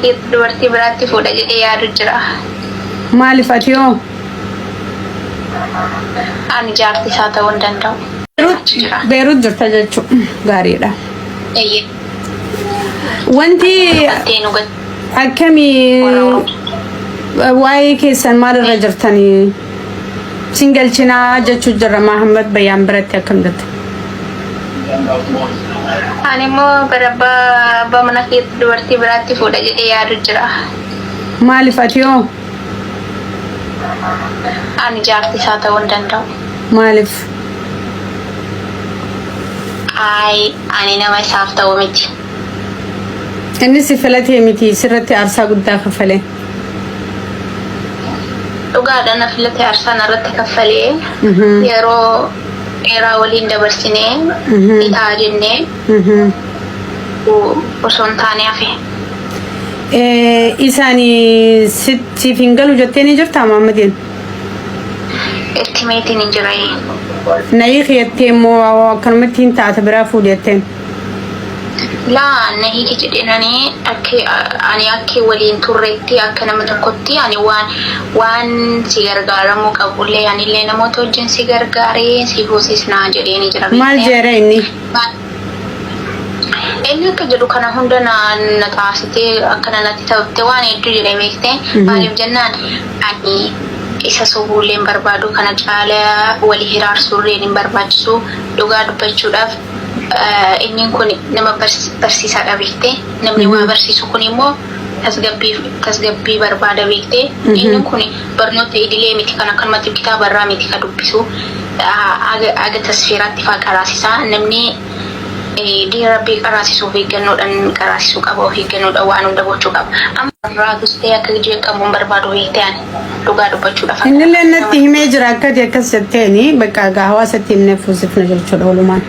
kiyyatti dubartii biraatti fuudha jedhee yaadu jira. Maaliif ati hoo? Ani jaartii isaa ta'uu hin danda'u. Achi jira. Beerut jirta jechuudha. Gaariidha. Eeyyee. Wanti Gattee nu gatte. akkamii Warra Oromoo. waa'ee keessan maalirra jirtanii? Sin galchinaa jechuu jirra Mahammad Bayyaan biratti akkam jette? Ani immoo gara abbaa abbaa mana kiyyatti dubartii biraatti fuudha jedhee yaadu jira. Maaliif ati hoo? Ani jaartii isaa ta'uu hin danda'u. Maaliif? Ayi ani nama isaaf ta'u miti. Inni si filatee miti sirratti aarsaa guddaa kaffalee. Dhugaadha na filate aarsaa narratti kaffalee yeroo dheeraa waliin dabarsinee ni ta'a jennee osoo hin taane hafe. Isaan siif hin galu jettee ni jirtaa Mahammadiin? Itti meetiin hin jira. Na hiiki jettee immoo akkanumatti hin taata biraa fuudhi jetteen. Laa na hiiki jedheen ani akka ani akka waliin turretti akka nama tokkotti ani waan waan si gargaaramuu qabullee anillee namoota wajjin si gargaaree si fuusisnaa jedheeni jira Maal beektee. jeera inni? Inni akka jedhu kana hunda na na taasitee akkana natti taphatte waan hedduu jedhee beektee maaliif jennaan ani isa sobuullee hin barbaadu kana caalaa walii hiraarsuullee hin barbaachisu dhugaa dubbachuudhaaf inni kun nama barsiisaadha beektee namni waa barsiisu kun immoo tasgabbii tasgabbii barbaada beektee inni kun barnoota idilee miti kan akkanumatti kitaaba irraa miti ka dubbisu aga tasfiiraatti faa qaraasisaa namni diin rabbii qaraasisu of eeggannoodhaan qaraasisuu qaba of eeggannoodhaan waan hunda gochuu qaba. Amma raatus ta'e akka jeeqamu hin barbaadu beektee ani dhugaa dubbachuudhaaf akka Innillee natti himee jira akkati akkas jetteeni bakka gaa hawaasatti himnee fuusifna jechuudha walumaan.